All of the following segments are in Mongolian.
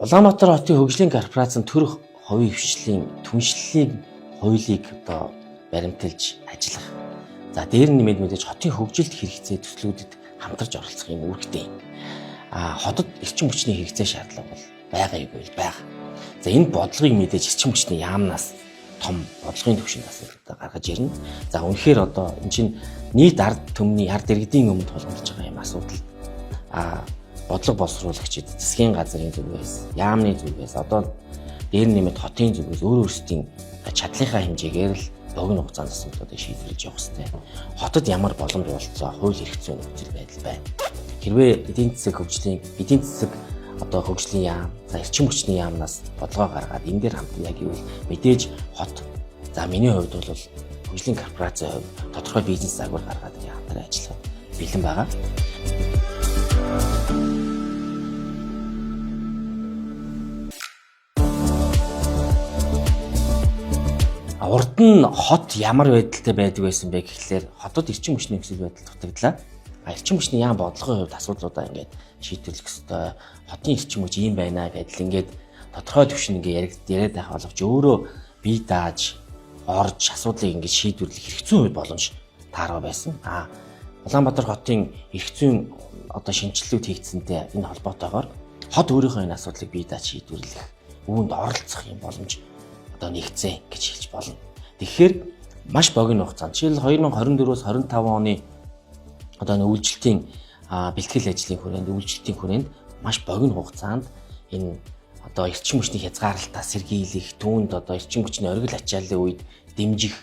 Улаанбаатар хотын хөгжлийн корпорацийн төр хувийн хвшлийн түншлэлийн хуулийг одоо баримталж ажиллах. За дээр нь нэмээд мэдээж хотын хөгжилд хэрэгцээ төслүүдэд хамтарч оролцох юм үүрэгтэй. А хотод эрчим хүчний хэрэгцээ шаардлага бол байгаа юу гэвэл байгаа. За энэ бодлогыг мэдээж эрчим хүчний яамнаас том бодлогын түвшинд асуудал гаргаж ирнэ. За үнэхээр одоо эн чинь нийт ард түмний ард иргэдийн өмнө тулгамдж байгаа юм асуудал. А бодлого боловсруулагчид засгийн газрын зүгээс, яамны зүгээс, одоо дээр нэмээд хотын зүгээс өөр өөрсдийн чадлынхаа хэмжээгээр л богино хугацаанд асуудлуудыг шийдвэрлэж явах хэрэгтэй. Хотод ямар боломж болцоо, хууль эрх зүйн нөхцөл байдал байна. Хэрвээ эдийн засаг хөгжлийн эдийн засаг одоо хөгжлийн яам, за эрчим хүчний яамнаас бодлогоо гаргаад энэ дээр хамтна гэвэл мэдээж хот, за миний хувьд бол хөгжлийн корпорацийн хувьд тодорхой бизнес загвар гаргаад хамтран ажиллахад бэлэн байгаа. Урд нь хот ямар байдалтай байдаг байсан бэ гэхлээр хотод эрчим хүчний нөхцөл байдал дутагдлаа. Эрчим хүчний яам бодлогын хувьд асуудлуудаа ингээд шийдвэрлэх ёстой. Хотын эрчим хүч ийм байна гэдэл ингээд тодорхой түвшин ингээд яриад байх боловч өөрөө бие дааж орж асуудлыг ингээд шийдвэрлэх эрх зүйн хувьд боломж таараа байсан. Улаанбаатар хотын эрх зүйн одоо шинэчлэлүүд хийгдсэнтэй энэ холбоотойгоор хот өөрийнхөө энэ асуудлыг бие дааж шийдвэрлэх, үүнд оролцох юм боломж одоо нэгдсэн гэж хэлж болно. Тэгэхээр маш богино хугацаанд жишээлбэл 2024-өөс 25 оны одоо нэг үйлчлэлтийн бэлтгэл ажлын хүрээнд үйлчлэлтийн хүрээнд маш богино хугацаанд энэ одоо эрчим хүчний хязгаарлалтаа сэргийлэх, түүнд одоо эрчим хүчний оргил ачааллын үед дэмжих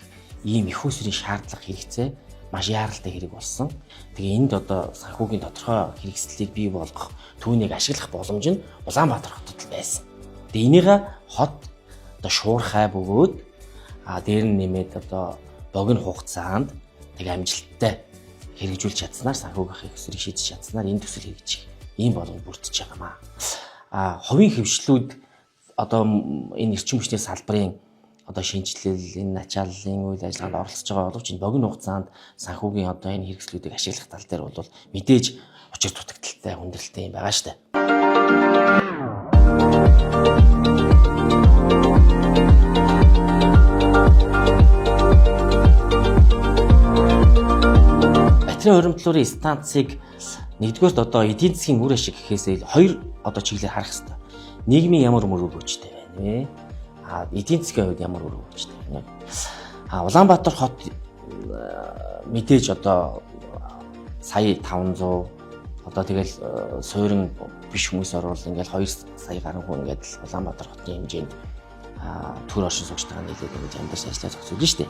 ийм их усрын шаардлага хэрэгцээ маш яаралтай хэрэг болсон. Тэгээ энд одоо санхүүгийн тодорхой хэрэгслийг бий болгох, түүнийг ашиглах боломж нь Улаанбаатар хотод л байсан. Тэгээ энийг хот одоо шуурхай бөгөөд дээр нь нэмээд одоо богино хугацаанд тэг амжилттай хэрэгжүүлж чадсанаар санхүүгийн их усрыг шийдэж чадсанаар энэ төсөл хэрэгжих ийм боломж бүрдэж байгаа маа. Хувийн хвшлүүд одоо энэ эрчим хүчний салбарын одоо шинэчлэл, энэ ачааллын үйл ажиллагаанд оролцож байгаа боловч энэ богино хугацаанд санхүүгийн одоо энэ хэрэгслүүдийг ашиглах тал дээр бол мэдээж учир дутагдaltaй, хүндрэлтэй юм байгаа шүү дээ. Батарей хуримтлуурын станцыг нэгдүгээрт одоо эдийн засгийн үр ашиг гэхээс хоёр одоо чиглэлээр харах хэрэгтэй. Нийгмийн ямар үр өгөөжтэй байна вэ? Эдийн засгийн хувьд ямар үр өгөөжтэй байна вэ? Улаанбаатар хот мэдээж одоо сая 500 одоо тэгэл суурин биш хүмүүс орвол ингээл 2 сая гаруй хүн ингээд Улаанбаатар хотын хэмжээнд төр оршин суугчтайгаа нийлээд ингэж амьдарч ажиллаж зохицуулж штэ.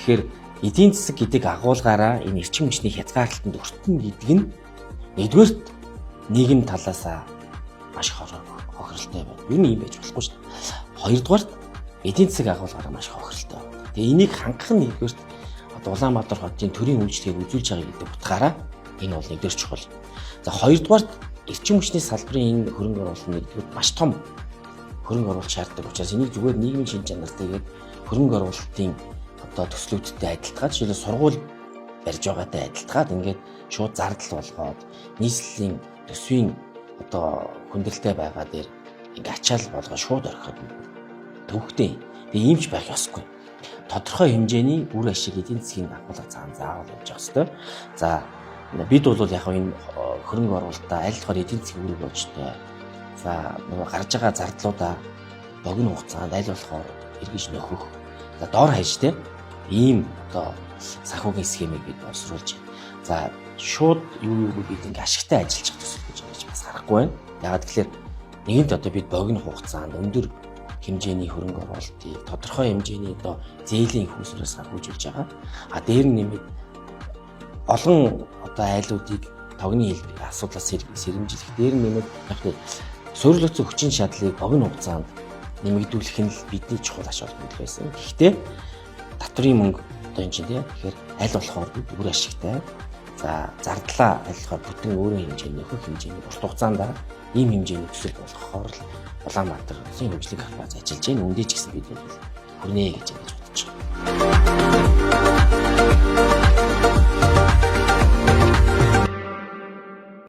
Тэгэхээр эдийн засаг гэдэг агуулгаараа энэ эрчим хүчний хязгаарлалтанд өртөн гэдэг нь нэгдүгээрт нийгэм талаасаа маш их хохиролтой байна. Ер нь ийм байж болохгүй шүү дээ. Хоёрдугаарт эдийн засаг агуулгаараа маш их хохиролтой байна. Тэгээ энийг хангах нь нэгдүгээрт одоо Улаанбаатар хотын төрийн үйлчлэгийг үзүүлж байгаа гэдэг утгаараа энэ бол нэгдүгээр чухал. За хоёрдугаарт эрчим хүчний салбарын энэ хөрөнгө оруулалт нэгдүгээр маш том хөрөнгө оруулалт шаарддаг учраас энийг зүгээр нийгмийн шин чанартай гээд хөрөнгө оруулалтын одоо төслүүдтэй адилтгаад жишээлбэл сургууль барьж байгаатай адилтгаад ингээд шууд зардал болгоод нийслэлийн төсвийн одоо хүндрэлтэй байгаа дээр ингээ ачаал болгоо шууд орхиод төвхтэй. Тэгээ ийм ч байх ёсгүй. Тодорхой хэмжээний үр ашиг эдийн засгийн агуулга цаана заавал явж явах ёстой. За бид бол яг энэ хөрөнгө оруулалтаа аль болохоор эдийн засгийн үр өгөөжтэй. За нөгөө гарч байгаа зардлуудаа богино хугацаанд аль болохоор эргэж нөхөх. За дор хаяж те ийм одоо санхүүгийн схемийг бид боловсруулж байна. За шууд юу юуг бид ингээ ашигтай ажиллаж байгаа төсөл гэж ингэж бас харахгүй байна. Яагаад гэвэл нэгэнт одоо бид богино хугацаанд өндөр хэмжээний хөрөнгө оруулалтыг тодорхой хэмжээний одоо зээлийн их усрээс санхүүжүүлж байгаа. А дээр нь нэмээд олон одоо айлуудыг тогны хэлбэр асуудлаас сэрэмжлэх дээр нь нэмээд яг суйрлагдсан хүчин чадлыг богино хугацаанд нэмэгдүүлэх нь л бидний чухал ач холбогдол байсан. Гэхдээ татврын мөнгө одоо энэ чинь тий тэгэхээр аль болохоор бид үр ашигтай. За зардлаа аль болохоор бүтэн өөрийн хэмжээний нөхөх хэмжээний урт хугацаанд ийм хэмжээний төсөл болгохоор л Улаанбаатар улсын хөгжлийн корпорац ажиллаж байна. Үндэ ч гэсэн бид бол хүрнэ гэж ингэж бодож байгаа.